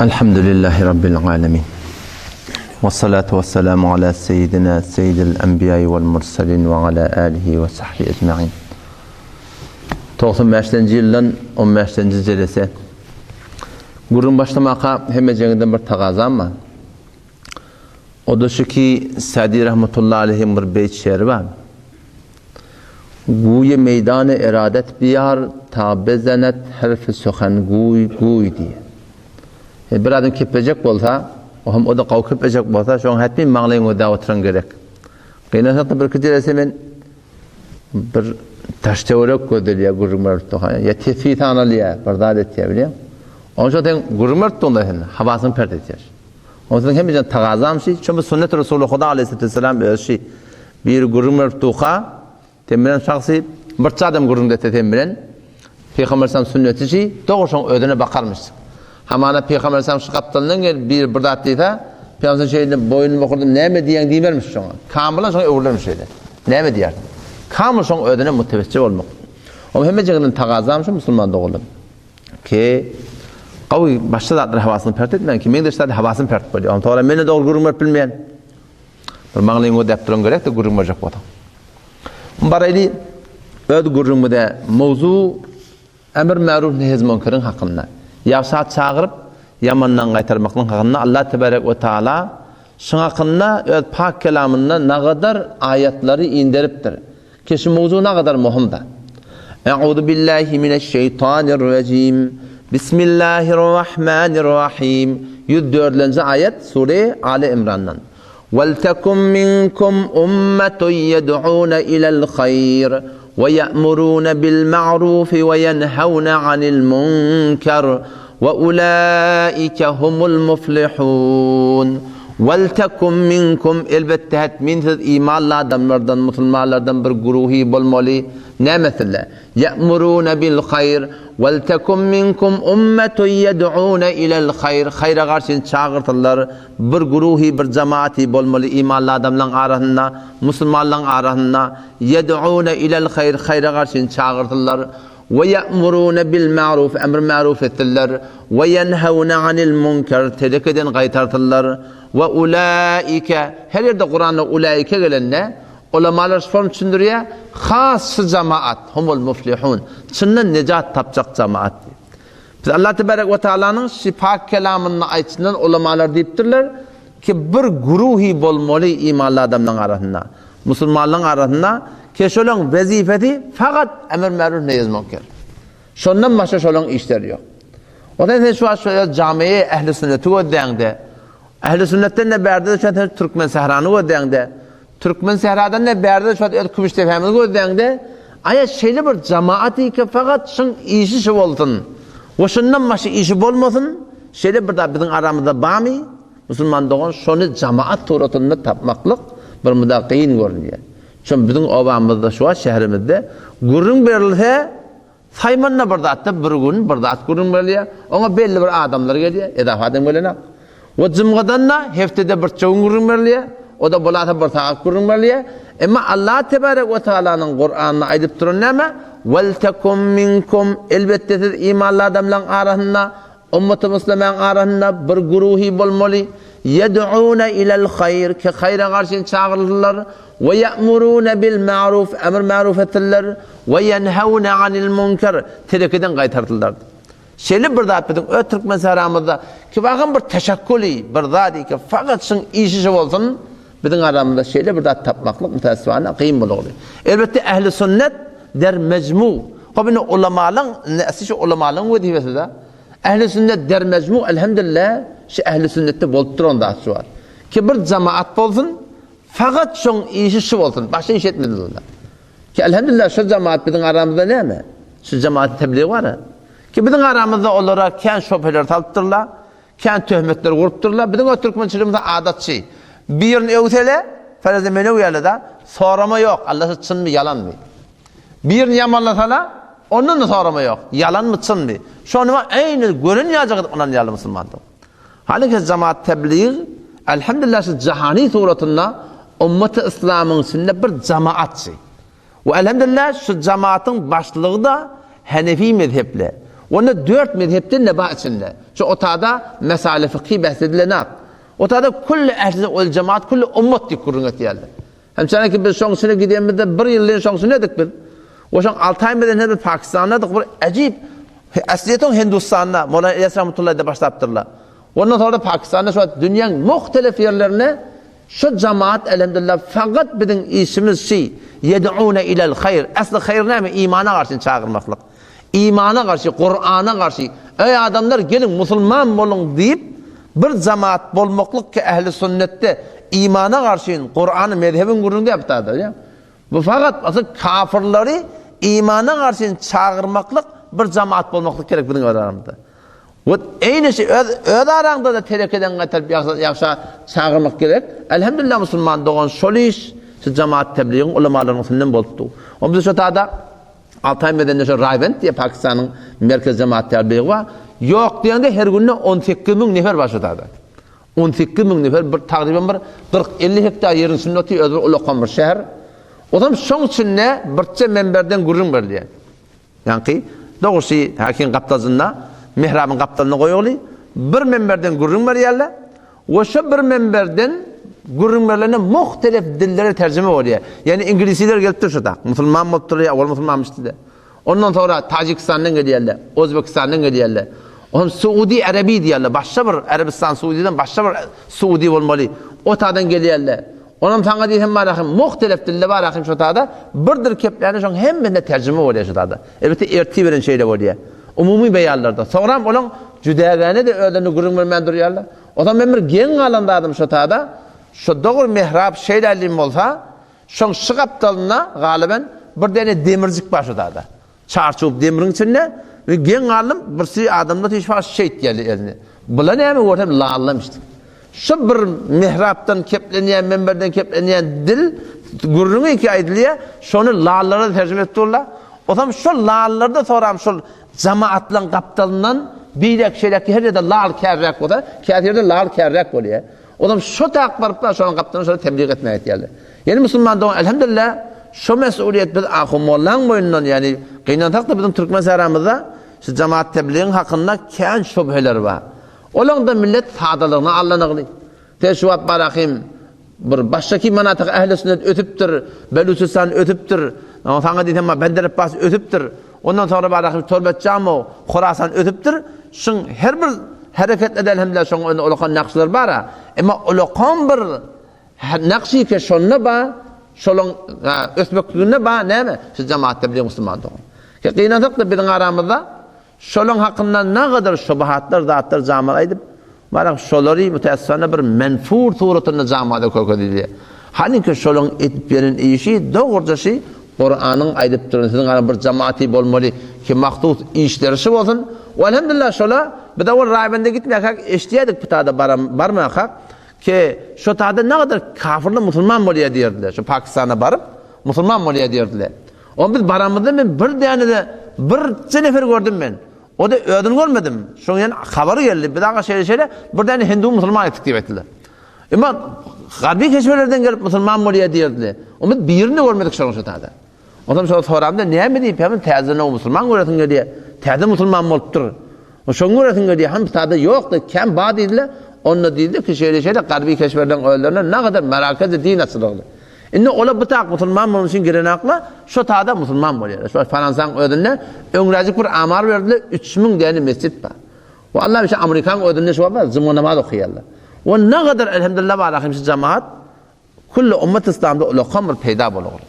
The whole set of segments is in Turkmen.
Elhamdülillahi Rabbil alemin. Ve salatu ve selamu ala seyyidina seyyidil enbiya'i vel mursalin ve ala alihi ve sahbihi ecma'in. 95-nji ýyldan 15-nji jelese. Gürrüň başlamaka hemmejeňizden bir tagazam bar. O-da şu ki, Sadi rahmetullahi aleyhiň bir beýt şeri bar. Guýy meýdany eradet biýar, ta bezenet herfi söhen guý, guý diýýär. Ýa bir adam keplejek bolsa, o hem o-da gawy keplejek bolsa, şoň hetmi maňlaýyň gözläp oturan gerek. Gynansak-da birki jelese men bir daş-töwerek gözdelýär gürrüň berip durka. Ýa tesbih sanalýar, bir zat etýär, bilýäň. Onuň üçin sen gürrüň berip durda sen, hawasyňy pert etýär. Onuň üçin hemmejen tagazam şi, çünki sünnet Resuly Huda aleyhissalatu vesselam özi şi. Biri gürrüň berip durka, sen bilen şahsy bir adam gürrüň etse sen bilen, Peygamber sallam sünneti şi, dogry şoň özüne bakarmyş. Hamana Peygamber sallam şu gapdalyndan gelip biri bir zat diýse, Peygamber şeýle boýnuny bokurdyp näme diýýäň diýmermiş şoňa. Kamylan şoňa öwrülermiş şeýle. Näme diýersiň? Kamyl şoň özüne mütewessih bolmak. Oň hemmejeginden tagazam şu musulman doganlarym. Ki, gawy başga zatlar hawasyny pert etmän ki, meňzeş zat hawasyn pert bolýar. Onsoň olar meni dogry gürrüň berip bilmeýän. Bir maňlaýyňy gözläp duran gerek-de gürrüň berjek bolsaň. Baraýly öz gürrüňimize mowzu emr märuf nehiz münkeriň hakynda. Ýagşa çagyryp, ýamandan gaýtarmaklygyň hakynda Allah tebarek we taala şuň hakynda öz pak kelamynda nagadar aýatlary inderipdir. Ki şu mowzu nagadar möhümdir. Euzu billahi mineşşeýtanirrejim. Bismillahirrahmanirrahim. 104-nji aýat sure Ali Imrandan. Weltekum minkum ummetun yed'un ilel hayr we ya'murun bil ma'ruf we yenhaun anil munkar we ulaika humul muflihun. Weltekum minkum elbetde hetmin siz imanly adamlardan, musulmanlardan bir güruhy bolmaly. Nämesinde? Ýe'murune bil haýr, weltekum minkum ummetun ýed'une ilel haýr, haýra garşy çagyrsynlar, bir güruhy, bir jemaaty bolmaly imanly adamlaryň arasynda, musulmanlaryň arasynda, ýed'une ilel haýr, haýra garşy çagyrsynlar, we ýe'murune bil ma'ruf, emr-ma'ruf etsinler, we ýenhewne anil munker, telekeden gaýtarsynlar, we ulaike, her ýerde Kuranda ulaike gelende, Ulamalar şu form düşündirýär, has şu jamaat, humul muflihun, çyndan nejat tapjak jamaat diýip. Biz Allah tebarek we taalanyň şu pak kelamynda aýtşyndan ulamalar diýipdirler ki bir güruhi bolmaly imanly adamlaryň arasynda, musulmanlaryň arasynda ki şolaryň wezipesi fakat emr märuf neýz münker. Şondan başga şolaryň işleri ýok. Ondan sen şu wagt şu jamiýe ehli sünneti gözläňde, ehli sünnetden de bärde şu sen türkmen sährany gözläňde, Türkmen sähradan ne bärde şu wagt öz kümüşdepämizi gözläňde, aýa şeýle bir jamaat ki fakat şuň işi şu bolsun we şundan başga işi bolmasyn, şeýle bir zat biziň aramyzda barmy? Musulman dogan şony jamaat suratynda tapmaklyk bir muda kyn görünýär. Çünki biziň obamyzda şu wagt şäherimizde gürrüň berilse, Saýmanda bir zatda bir gün bir zat gürrüň berilýär. Oňa belli bir adamlar gelýär, edafa adam gelenok. We jumgadan-da hepdede birçe gün gürrüň berilýär. O-da bolasa bir sagat gürrüň berilýär. Emma Allah tebarek we taalanyň Kuranda aýdyp duran näme? Weltekum minkum elbetde siz imanly adamlaryň arasynda Ummaty muslimäň arasynda bir güruhy bolmaly, Ýed'une ilel haýr, ki haýra garşy çagyryldylar, we ýe'murune bil ma'ruf, emr ma'ruf etdiler, we ýenhewne anil munker, telekeden gaýtardylar. Şeýle bir zat biziň öz türkmen sähramyzda ki wagam bir teşekküli bir zat ki fakat şuň işi şu bolsun, biziň aramyzda şeýle bir zat tapmaklyk mütäessifana kyn bolugly. Elbetde ehli sünnet der mejmu. Hop indi ulamalaň, indi asly şu ulamalaň wezipesi-de. Ehli sünnet der mejmu elhamdülillah şu ehli sünnetde bolup duran zat şu bar. Ki bir jemaat bolsun, fakat şoň işi şu bolsun, başga iş etmesin olar. Ki elhamdülillah şu jemaat biziň aramyzda näme? Şu jemaat tebliğ bar. Ki biziň aramyzda olara kän şübheler salypdyrlar. Kän töhmetler gurupdyrlar. Biziň o türkmençiligimizde adatçy. Birini öwsele, fereze men öwýärler-de, sorama ýok, Allasy çynmy, ýalanmy? Birini ýamanlasala, ondan-da sorama ýok, ýalanmy, çynmy? Şony eýni gören ýaljak edip ynanýarlar musulmanlar. Haliki jemaat teblig, elhamdülillah şu jahani suratynda ummaty yslamyň içinde bir jemaatçy. We elhamdülillah şu jemaatyň başlygy-da Hanefi mezhepli. Onda dört mezhepden-de bar içinde. Şu otada mesaili fykhy bähs edilenak. Otada külli ehli ol jemaat, külli ummat diýip gürrüň etýärler. Hemçeneki biz şoň içine gidenimizde bir ýyldan şoň içindedik biz. We şoň alty aý bilen biz Pakistandadyk. Bir ajib aslyýeti Hindustanda Mowlana Ilyas rahmetullahi başlapdyrlar. Ondan soňra Pakistanda şu wagt dünýäň muhtelif ýerlerinde şu jamaat elhamdülillah fakat biziň işimiz şi yed'une ilel hayr. Asly hayr näme? Imana garşy çagyrmaklyk. Imana garşy, Kur'ana garşy, Eý adamlar geliň musulman boluň diýip bir jamaat bolmaklyk ki ehli sünnetde imana garşy Kur'any mezhebiň gürrüňi däl bu taýda. Bu fakat asyl kafirleri imana garşy çagyrmaklyk bir jamaat bolmaklyk gerek biziň aramyzda. Wot eýni şey öz öz araňda-da terekeden gaýtaryp ýagşa ýagşa çagyrmak gerek. Elhamdülillah musulman dogan şol iş şu jamaat tebligiň ulamalaryň üstünden bolupdy. O biz şu tada Altaý medende şo Raýwend diýe Pakistanyň merkezi jemaat tebligi bar. Ýok diýende her günde 18 müň nefer bar şu tada. 18 müň nefer bir tagryban bir 40-50 hektar ýeriň içinde otyr, özi bir ulakan bir şäher. Ozam şoň içinde birçe menberden gürrüň berilýär. Ýaňky dogrusy häkiň gapdalynda, mihrabyň gapdalynda goýuldy. Bir menberden gürrüň berýärler. We şo bir menberden gürrüň berlende muhtelif dillere terjime bolýar. Ýagny iňlisler gelipdir şo tak. Musulman bolupdyr ýa owal musulmanmyşdy-da. Ondan soňra Tajikistandan gelýärler, Özbekistandan gelýärler. Oňa Suudi Arabi diýýärler. Başga bir Arabistan Suudiden başga bir Suudi bolmaly. O tadan gelýärler. Onam saňa diýsem bar ahym, muhtelif dilde bar ahym şo tada. Birdir kepläni şoň hemmesine terjime bolýar şo tada. Elbetde ertir bilen şeýle bolýar. Umumy beýanlarda. Soňram olaň jüdägäne-de özlerine gürrüň bermän durýarlar. Ozal men bir geň galan zadym şo tada, şo dogry mehrap şeýle bolsa, şoň şu gapdalynda galyben bir däne demirjik bar şo tada. Çarçuw demiriň içinde we geň galdym, birsi adamlar hiç wagt şeýtýärler elini. Bula näme görsem lallamyşdy. Şu bir mihrapdan keplenýän, minberden keplenýän dil gürrüňi ki aýdylýar, şony lallara terjime edip durlar. Ozam şol lallarda soram şol jamaatlaryň gapdalyndan beýläk şeýläk her ýerde lal kärräk bolsa, käsi ýerde lal kärräk bolýar. Ozam şo tak baryplar şonuň gapdalyndan şony tebliğ etmäge etýärler. Ýani musulman dogan elhamdülillah şo mesuliýet biz ahun mollaň boýnundan ýani gynansak da biziň türkmen säramyzda şu jamaat tebligiň hakynda kän şübheler bar. Olaň da millet sadalygyna allanygly. Te şu wagt barahym bir başdaki manatyk ähli sünnet ötüpdir, Beluçistan ötüpdir, saňa diýsem ma Bender Abbas ötüpdir. Ondan soňra barahym Torbetjamo, Horasan ötüpdir. Şuň her bir hereketlerde elhamdülillah şoň önünde ulakan nakşlar bar. Emma ulakan bir nakşy ki şonda ba, şolaň ösmekliginde ba näme? Şu jemaatda bir musulman dogan. Ki gynansak da biziň aramyzda Şolaň hakynda nagadar şubuhatlar zatlar jamaat aýdyp, barak şolary müteessana bir menfur suratynda jamaata kökezilýär. Hany ki şolaň edip beren işi dogruja şi Kuranyň aýdyp duran siziň ara bir jamaaty bolmaly ki mahsus işleri şi bolsun. We elhamdülillah şola biz owal Raýbende gitmäkäk eşidýärdik bu tada baram barmakak ki şo tada nagadar kafirler musulman bolýar diýerdiler. Şo Pakistana baryp musulman bolýar diýerdiler. Onda biz baramyzda men bir däne-de birje nefer gördüm men. O-da özüni görmedim. Şoň ýaly habar geldi. Biz aga şeýle-şeýle bir däne hindu musulman etdik diýip aýtdylar. Emma garby keşbelerden gelip musulman bolýar diýerdiler. Onda biz birini görmedik şonuň şu tada. Ondan şol soramda näme diýip, hem täze now musulman göresiň gelýär. Täze musulman bolupdyr. Şoň göresiň gelýär. Hem sada ýokdy, kem bar diýdiler. Onda diýdi ki, şeýle-şeýle garby keşbelerden özlerine nagadar merakezi din açylygdy. Indi olar bu tak musulman bolmak üçin girenaklar, şo tada musulman bolýarlar. Şo Fransaň özünde öňräjik bir amar berdiler, 3000 däne mesjit bar. We Allah bilen Amerikaň özünde şo bar, juma namaz okaýarlar. We nagadar elhamdülillah barahim şu jemaat külli ummet islamda ulakan bir peýda bolur.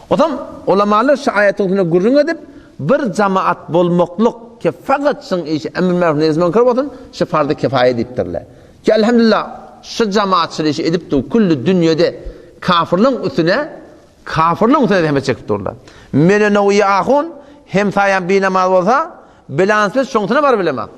Otam ulamalar şu aýatyň üstünde gürrüň edip, bir jemaat bolmaklyk ki fakat şuň işi emr maruf nehy münker bolsun, şu farz-y kifaýa diýipdirler. Ki elhamdülillah şu jemaatçylyk işi edip dur, külli dünýede kafirliň üstüne kafirliň üstüne zähmet çekip durlar. Mene nowy ahun hemsaýam binamaz bolsa, bilansız şoňsuna baryp bilemak.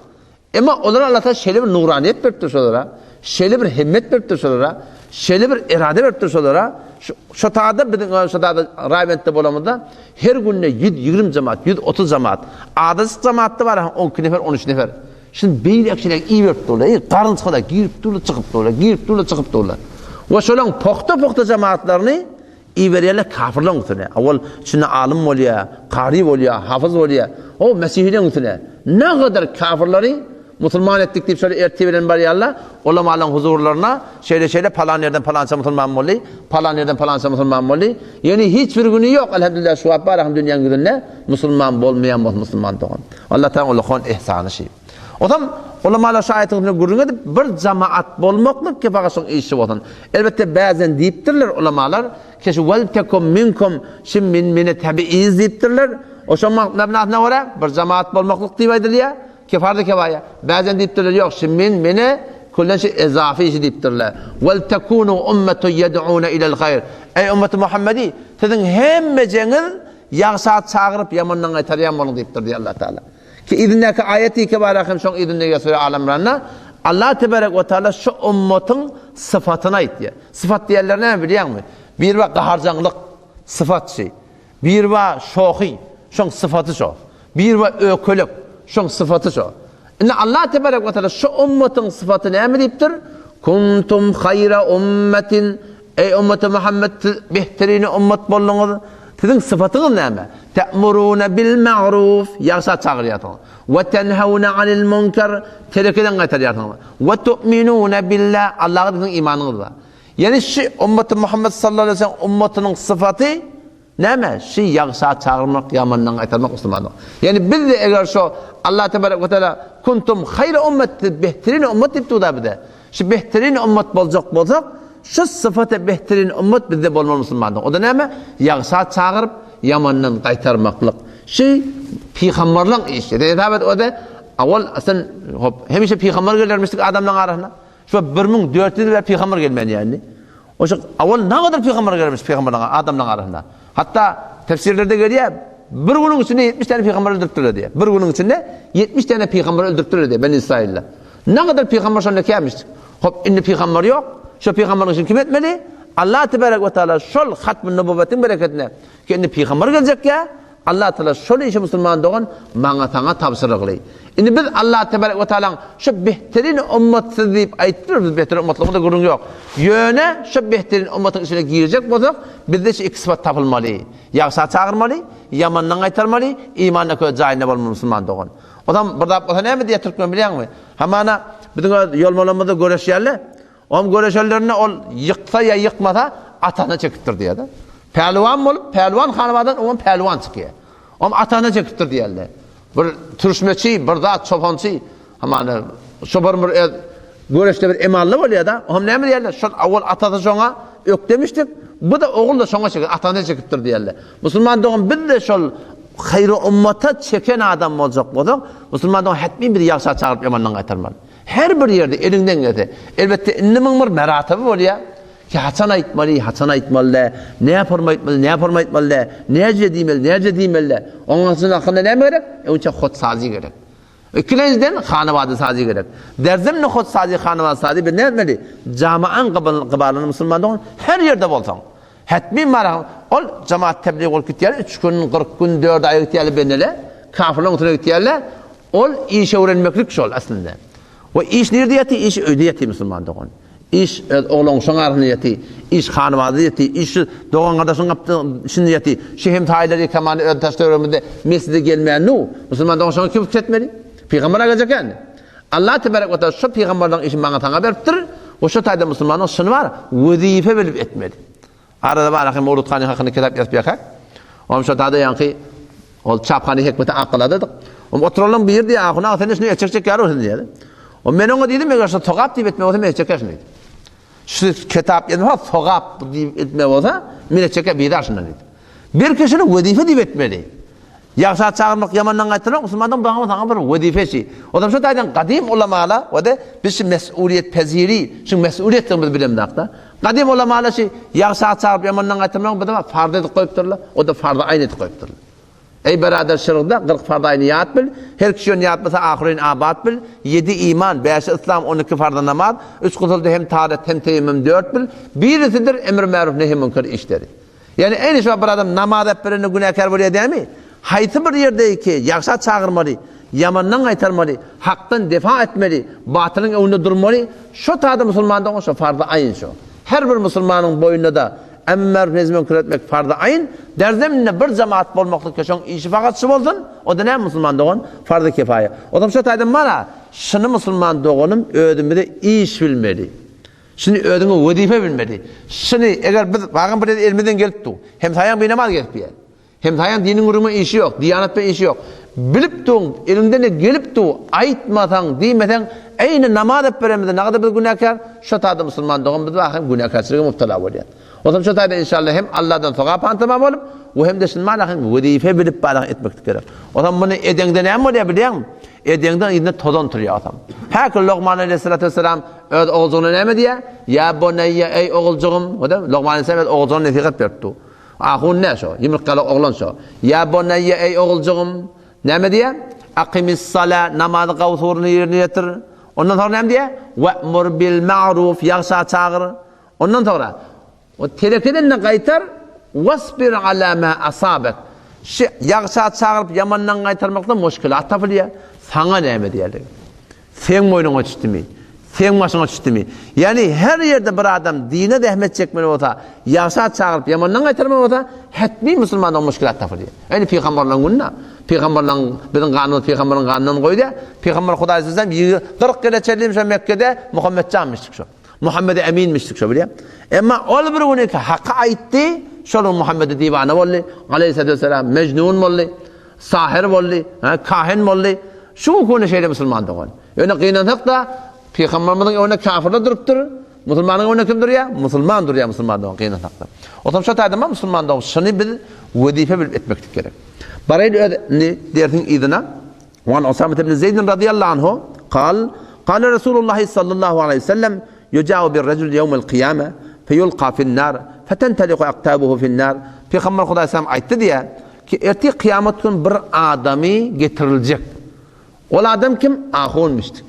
Emma olara Allah Taala şeýle bir nuraniýet beripdir şolara, şeýle bir himmet beripdir şolara, şeýle bir irade beripdir şolara. Şu, şu tada biziň şu tada Raýbentde bolamyzda her günde 120 jemaat, 130 jemaat, adaçyk jemaatda bar 12 nefer, 13 nefer. Şindi beýle şeýle iberip durlar, ey garynçgada girip durlar, çykyp durlar, girip durlar, çykyp durlar. We şolaň pogta-pogta jemaatlaryny iberýärler kafirlaryň üstüne. Awal içinde alym bolýar, kary bolýar, hafyz bolýar. O mesihileriň üstüne nägadar kafirleri musulman etdik diýip şöyle ertir bilen barýarlar. Ulamalaryň huzurlaryna şeýle-şeýle palan ýerden palança musulman boldy, palan ýerden palança musulman boldy. Ýöne hiç bir güni ýok, elhamdülillah şu wagt bar dünýäň ýüzünde musulman bolmaýan bolsa musulman dogan. Allah taala ullakan ihsany şi. Ozam ulamalar şu aýatyň üstünde gürrüň edip bir jamaat bolmaklyk ki fakat şoň işi bolsun. Elbetde bäzen diýipdirler ulamalar, ki şu wel tekum minkum şi min mine tabiiz diýipdirler. Oşa mabnasyna görä bir jamaat bolmaklyk diýip aýdylýar. Ki farz-y kifaýa. Bäzen diýipdirler, ýok, şi min mine küllen şi ezafi işi diýipdirler. Wel tekunu ummetun yed'una ilel haýr. Eý ümmeti Muhammedi, siziň hemmejeňiz ýagşa çagyryp ýamandan gaýtarýan boluň diýipdir diýýär Allah Taala. Ki yzyndaky aýaty kebara hem şoň yzynda gelýär sure Al Imranda. Allah tebarek we taala şu ummatyň syfatyny aýtýar. Syfat diýenleri näme bilýäňmi? Biri bar gaharjaňlyk syfat şi. Biri bar şohy, şoň syfaty şo. Biri bar ökelek, şoň syfaty şo. Indi Allah tebarek we taala şu ummatyň syfaty näme diýipdir? Kuntum haýra ummetin Eý ummeti Muhammed siz behterini ummat bolduňyz. Siziň syfatyňyz näme? Te'muruna bil ma'ruf ýagşa çagyrýarsyňyz. We tenhauna anil munkar terekeden gaýtarýarsyňyz. We tu'minuna billah Allaha siziň imanyňyz bar. Ýani şu ummeti Muhammed sallallahu aleyhi ve sellem ummatynyň syfaty Näme? Şy ýagşa çagyrmak, ýamandan gaýtarmak musulmanlyk. Ýagny biz-de eger şo Allah tebarek we teala kuntum haýra ummet siz behterin ummet diýip dur-da bize. Şu behterin ummet boljak bolsak, şu syfata behterin ummet bizde bolmaly musulmanlyk. O-da näme? Ýagşa çagyryp, ýamandan gaýtarmaklyk. Şy pygamberleň işi. Hesap et o-da awal sen hop hemişe pygamber gelermişdik adamlaryň arasyna. Şu 1400 ýyl bäri pygamber gelmän ýaly. Oşa awal nagadar pygamber gelmiş pygamberleň adamlaryň arasynda. Hatda tefsirlerde gelýär, bir günüň içinde 70 tane pygamber öldüripdirler diýär. Bir günüň içinde 70 tane pygamber öldüripdirler diýär Beni İsrailde. Nagadar pygamber şonda kämiş. Hop indi pygamber ýok. Şo pygamberiň işini kim etmeli? Allah tebarek we taala şol hatmy nubuvvetin bereketine ki indi pygamber geljek ýa Allah Taala şol işi musulman dogan maňa saňa tabşyrygly. Indi biz Allah tebarek we taalaň şu behterin ummat siz diýip aýtdylar biz behterin ummatlygymyzda gürrüň ýok. Ýöne şu behterin ummatyň içine girjek bolsak bizde şu iki sypat tapylmaly. Ýagşa çagyrmaly, ýamandan gaýtarmaly, imanda köz jaýynda bolmaly musulman dogan. Ozam bir zat bolsa näme diýýär türkmen bilýäňmi? Hamana biziň öz ýolmalarymyzda göreşýärler. Oň göreşenlerinde ol ýyksa ýa ýykmasa atasyna çekipdir diýýär-de. Pälwan bolup, pälwan hanabadan oňam pälwan çykýar. Oň atasyna çekipdir diýýärler. Bir türşmeçi, bir zat çopançy, hamana çopan bir öz göreşde bir emally bolýar-da. Oňam näme diýýärler? Şol awal atasy şoňa ökdemişdik. Bu-da ogul-da şoňa çeken, atasyna çekipdir diýýärler. Musulman dogan biz-de şol haýry ummata çeken adam boljak bolsak, musulman dogan hetmi bizi ýagşa çagyryp ýamandan gaýtarmaly. Her bir ýerde eliňden gelse. Elbetde indi muň bir meratebi bolýar. Ki haçan aýtmaly, haçan aýtmaly dä, nä forma aýtmaly, nä forma aýtmaly dä, näce diýmeli, näce diýmeli dä. Oň üçin hakynda näme gerek? Öňçe hotsazi gerek. Ikilenjiden hanawada sazi gerek. Derzimni hotsazi, hanawada sazi biz näme etmeli? Jamaň gybalyny musulman dogan her ýerde bolsaň. Hetmi mara ol jamaat tebliğ bolup gitýär, 3 gün, 40 gün, 4 aý gitýärler benele, kafirlaryň üstüne gitýärler. Ol iş öwrenmeklik şol aslynda. We iş nirde ýaty? Iş öýde ýaty musulman dogan. Iş öz oglan-uşagyň arasynda ýaty, iş hanabada ýaty, iş şu dogan-gardaşyň gapdalyň içinde ýaty. Şu hemsaýalary ýekamany öz daş-töweregimizde mesjide gelmän nu, musulman dogan şoňa kim fikir etmeli? Pygamber geljek ýaly. Allah tebarek we taala şu pygamberleriň işini maňa saňa beripdir. We şu taýda musulmanyň şuny bar, wezipe bilip etmeli. Arada bar ahim Mawlud hany hakynda kitap ýazyp ýakak. Oňam şo tada ýaňky ol çaphany hikmeti akyladadyk. Oňam oturanlaryň biri diýýär, ahun aga sen şuny etjekjek ýaly bolsun diýýär. O men oňa diýdim, eger şu sogap diýip etme bolsa men etjek şuny diýdim. Şu kitap ýazma sogap diýip etme bolsa men etjek bizar şundan diýdim. Bir kişini wezipe diýip etmeli. Ýagşa çagyrmak, ýamandan gaýtarmak musulmandan baňa saňa bir wezipesi. Ozam şu taýdan gadym ulamala we de biz şu mesuliýet peziri, şu mesuliýetdigini biz bilemzakda. Gadym ulamala şu ýagşa çagyryp ýamandan gaýtarmagyň bir de farz edip goýupdyrlar, o da farzy aýn edip goýupdyrlar. Eý berader şyrgda 40 farz aýny ýat bil, her kişi ony ýat bilse ahyryn abat bil, ýedi iman, bäşi yslam, 12 farzy namaz, üç gusulda hem taret hem teýemmüm dört bil, birisidir emr märuf nehi münker işleri. Ýagny eýni şo bir adam namaz edip berende günäkär bolýar dämi? Haýsy bir ýerde ki ýagşa çagyrmaly, ýamandan gaýtarmaly, hakdan defa etmeli, batylyň öňünde durmaly, şo tada musulman dogan şo farzy aýyn şo. Her bir musulmanyň boýnunda-da. Emr märuf nehi münker etmek farzy aýn. Derzeminde bir jemaat bolmaklyk şoň işi fakat şu bolsun, o-da näme musulman dogan? Farzy kifaýa. Ozam şo taýdan mana şuny musulman doganym özümize iş bilmeli. Şuny özüňe wezipe bilmeli. Şuny eger biz bagan bir elimizden gelip dur. Hemsaýaň binamaz gezip ýör. Hemsaýaň diniň gürrüňe işi ýok, diýanat bilen işi ýok. Bilip duň, eliňden-de gelip dur, aýtmasaň, diýmeseň, eýni namaz edip beremizde nagada biz günäkär, şo taýda musulman dogan biz bar hem günäkärçilige mubtala bolýas. Onsoň şo taýda inşallah hem Alladan sogap hantama bolup we hem-de şuny mana hem wezipe bilip baraň etmeklik gerek. Onsoň muny edeňde näme bolýar bilýäňmi? Edeňde yzyna tozan turýar onsoň. Häki Logman aleyhissalatu vesselam öz oguljygyna näme diýýär? Ýa boneýýe eý oguljygym, Logman aleyhissalam öz oguljygyna nesihat berip dur. Ahun nä şo? Ýumurtgaly oglan şo. Ýa boneýýe eý oguljygym, näme diýýär? Akymis-sala, namazy gawsuryny ýerine ýetir. Ondan soňra näme diýýär? We'mur bil ma'ruf, ýagşa çagyr. Ondan soňra, o telekeden-de gaýtar, Wasbir ala ma asabek. Şi ýagşa çagyryp ýamandan gaýtarmakda muşkilat tapylýar. Saňa näme diýerler? Seň boýnuňa düşdümi? Seň başyňa düşdümi? Ýagny her ýerde bir adam dine zähmet çekmeli bolsa, ýagşa çagyryp ýamandan gaýtarmaly bolsa, hetmi musulmandan muşkilat tapylýar. Ýagny pygamberleň gününe, pygamberleň biziň ganymyz pygamberleň ganyndan goýdy. Pygamber Hudaý sözem 40 ýyla çenli şo Mekgede Muhammetjanmyşdyk şo. Muhammedi Eminmişdik şo bilýän. Emma ol bir gün ki haky aýtdy, şol gün Muhammedi diwana boldy. Aleyhissalatu vesselam mejnun boldy, sahir boldy, ha, kahin boldy. Şu gün şeýle musulman dogan. Ýöne gynansak da pygamberimiziň öňünde kafirler durupdyr. Musulmanyň öňünde kim durýar? Musulman durýar musulman dogan gynansak da. Otam şo taýdan musulman dogan şuny biz wezipe bilip etmeklik gerek. Baraýly öz indi dersiň yzyna. Wan Usamet ibn Zeýd radiyallahu anhu kal, Kale Resulullah sallallahu aleyhi ve sellem Yuca'u bir rejul yevmel kıyame feyulqa finnar fetenteliku aktabuhu finnar Pygamber Hudaý salam aýtdy diýä ki ertir kyýamat gün bir adamy getiriljek. Ol adam kim? Ahunmyşdyk.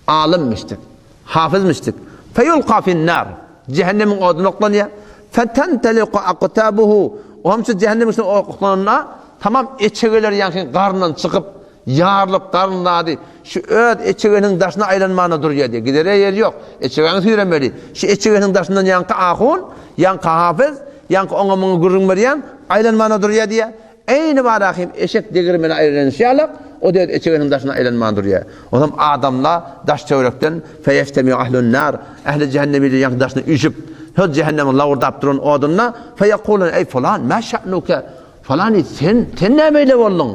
Alymmyşdyk. Hafyzmyşdyk. Feyulqa finnar. Cehennemiň oduna oklanýar. Fetenteliku aktabuhu. O hem şu cehennemiň içine oklananda tamam eçegeler ýaňky garnyndan çykyp Ýarylyp garyn zady şu öz eçegeniň daşyna aýlanmana durýa diýýär. Gidere ýeri ýok. Eçegäňi süýremeli. Şu eçegeniň daşyndan ýaňky ahun, ýaňky hafyz, ýaňky oňa-muňa gürrüň berýän aýlanmana durýa diýýär. Eýni barahym eşek degirmene aýlanyşy ýalak, o-da öz eçegeniň daşyna aýlanman durýar. Onsoň adamla daş-töwerekden feýeştemiu ahlun-nar, ähli jähennemiler ýaňky daşyna üýşüp, şol jähennemiň lawurdap duran odunda feýekulun, eý fulan, mä şa'nuke? Falany sen, sen näme beýle bolduň?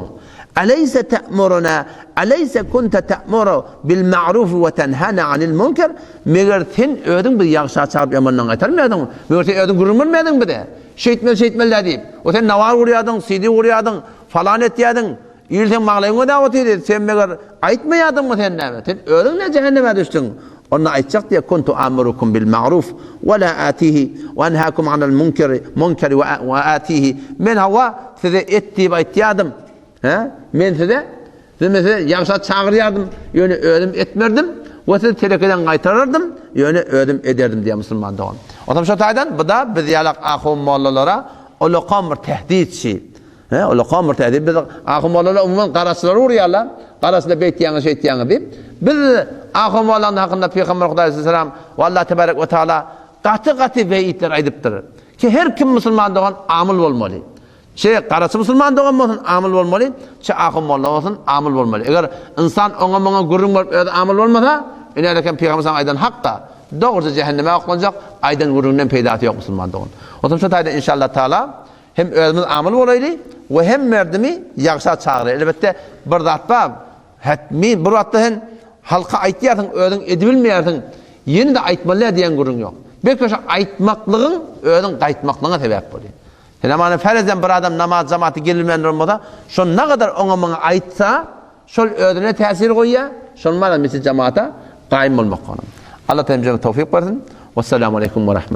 Aleýse te'muruna, aleýse kunte te'muru bil ma'rufi we tenhana anil munker? Meger sen özüň bizi ýagşa çagyryp ýamandan gaýtarmaýardyňmy? Meger sen özüň gürrüň bermeýärdiňmi bize? Şeýtmeli, şeýtmeli däl diýip. O sen nawar gurýardyň, CD gurýardyň, falan etýärdiň. Il seň maglaýyňy ödäp otyrdy. Sen meger aýtmaýardyňmy sen näme? Sen özüň näme jähenneme düşdüň? Onda aýtjak diýýär, Kuntu amurukum bil ma'ruf we la atihi we enhakum anil munkeri munkeri we atihi. Men hawa size et diýip aýtýardym. Hä? Men size size men size ýagşa çagyrýardym, ýöne özüm etmerdim we sizi telekeden gaýtarardym, ýöne özüm ederdim diýýär musulman dogan. Onsoň şo taýdan bu da biz ýalak ahun mollalara ulakam bir tehditçi. He, ol kamyr täze. Biz ahun mollalar umuman garaçylary urýarlar. Garaçylar beýtýäňiz, şeýtýäňiz diýip. Biz ahun mollanyň hakynda Pygamber Hudaý sallam we Allah tebarek we taala gaty-gaty weýitler aýdypdyr. Ki her kim musulman dogan amyl bolmaly. Çe garaçy musulman dogan bolsun, amyl bolmaly, çe ahun molla bolsun, amyl bolmaly. Eger ynsan oňa muňa gürrüň berip özi amyl bolmasa, ine eken Pygamber sallam aýdan hakda. Dogruja jähenneme oklanjak, aýdan gürrüňden peýdasy ýok musulman dogan. Oturyp şu taýda inşallah taala Hem özümiz amyl bolaýly we hem merdimi ýagşa çagyraýly. Elbetde bir zat bar, hetmi bir wagtda sen halka aýtýarsyň, özüň edibilmeýärsiň, ýene-de aýtmaly däl diýen gürrüň ýok. Belki şo aýtmaklygyň özüň gaýtmaklygyňa sebäp bolýar. Sen hamana ferezen bir adam namaz jamaty gelilmän duran bolsa, şo nagadar oňa-muňa aýtsa, şol özüne täsir goýýar, şol maňa mesjid jamata gaýym bolmak. Allah taala hemmämize towfyk bersin. Wessalamu aleýkum we rahmet.